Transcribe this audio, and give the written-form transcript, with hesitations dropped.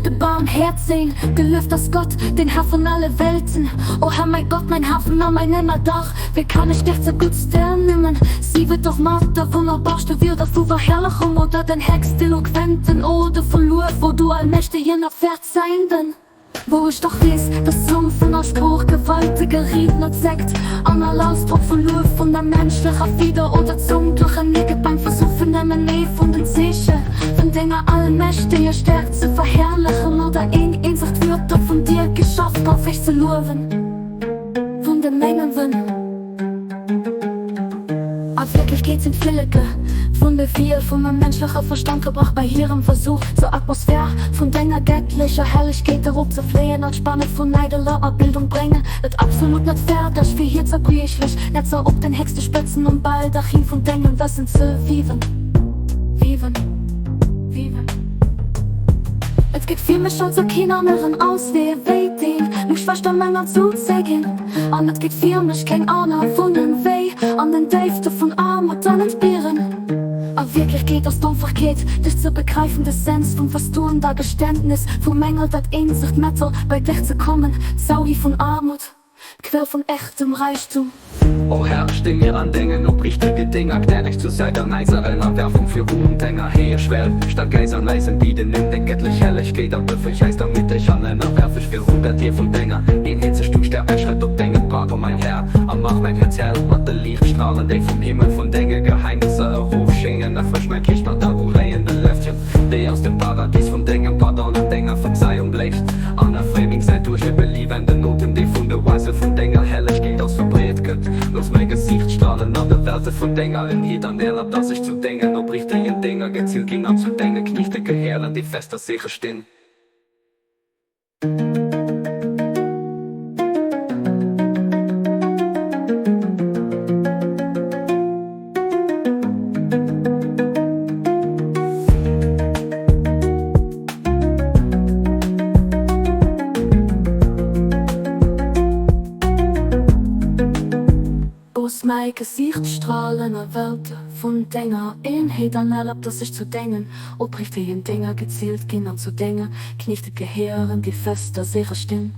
De Barmhäerzeen, Gelueft ass Gott, den Här vun alle Welten. O Här, mäi Gott, mäin Hafen a mäin Ënnerdach, wéi kann ech dech zerguttst ernimmen? Sief et och mat der wonnerbarste Wierder vu Verherrlechung oder den héchst eloquenten Ode vu Luef, o du allmächtegen a Verzeihenden. Wou ech dach weess, dass d'Zong vun all Sprooch gewaltege Riedner zeckt an all Ausdrock vu Luef vun der menschlecher Fieder oder Zong duerchernee gëtt beim Versuch fir nëmmen ee vun den Zeeche vun denger allmächteger Stärkt ze verherrlechen oder een eenzegt Wuert, dat vun dir geschaf gouf, héich ze luewen vun de mengen Wënn. A Wierklechkeet sinn d'Flilleke vun de Vier vum menschleche Verstand gebrach bei hirem Versuch, zur Atmosphär vun denger gättlecher Hellegkeet eropzefléien an d'Spanne vun eideler Abildung bréngen et absolut net fäerdeg, fir hir zerbriechlech Netzer op den héchste Spëtzen um Baldachin vun dengem Wëssen ze wiewen. Wiewen. Wiewen. Et gëtt fir mech also keen aneren Auswee wéi deen, meng Schwëschter menger zuzeginn. An et gëtt fir mech keng aner Wunneng wéi an den Déifte vun Aarmut an Entbieren. A Wierklechkeet ass d'Onfachkeet, dech ze begreifen, de Sens vum Verstoen, der Geständnis vum Mängel, dat eenzegt Mettel bei dech ze kommen, d'Saugi vun Aarmut, d'Quell vun echtem Räichtum. O Här, steng mir an dengen opriichtege Dénger gnädeg zur Säit an eiser Ënnerwerfung virun denger Heeschwell. Statt äis an eisen Biden nimm deng gëttlech Hellegkeet a befreg äis, damit ech an ënnerwerfeg virun der Dier vun denger Eenheet ze stun. Sterb eng Schrëtt op dengem Pad, o mäin Här, a mach mäin Häerz hell mat de Liichtstrahlen, déi vum Himmel vun denge Geheimnisser erofschéngen. Erfrësch mäin Geescht mat der uréiende Lëftchen, déi aus dem Paradies vun dengem Pardon an denger Verzeiung bléist, an erfréi meng Säit duerch e beliewenden Otem, dee vun de Weise vun denger Hellegkeet aus verbreet gëtt. Looss mäi Gesiicht strahlen an de Welte vun denger Eenheet an erlab, dass ech zu dengen opriichtegen Dénger gezielt ginn an zu denge Kniechte gehéieren, déi fest a sécher stinn. Looss mäi Gesiicht strahlen a Welte vun denger Eenheet an erlab, dass ech zu dengen opriichtegen Dénger gezielt ginn an zu denge Kniechte gehéieren, déi fest a sécher stinn.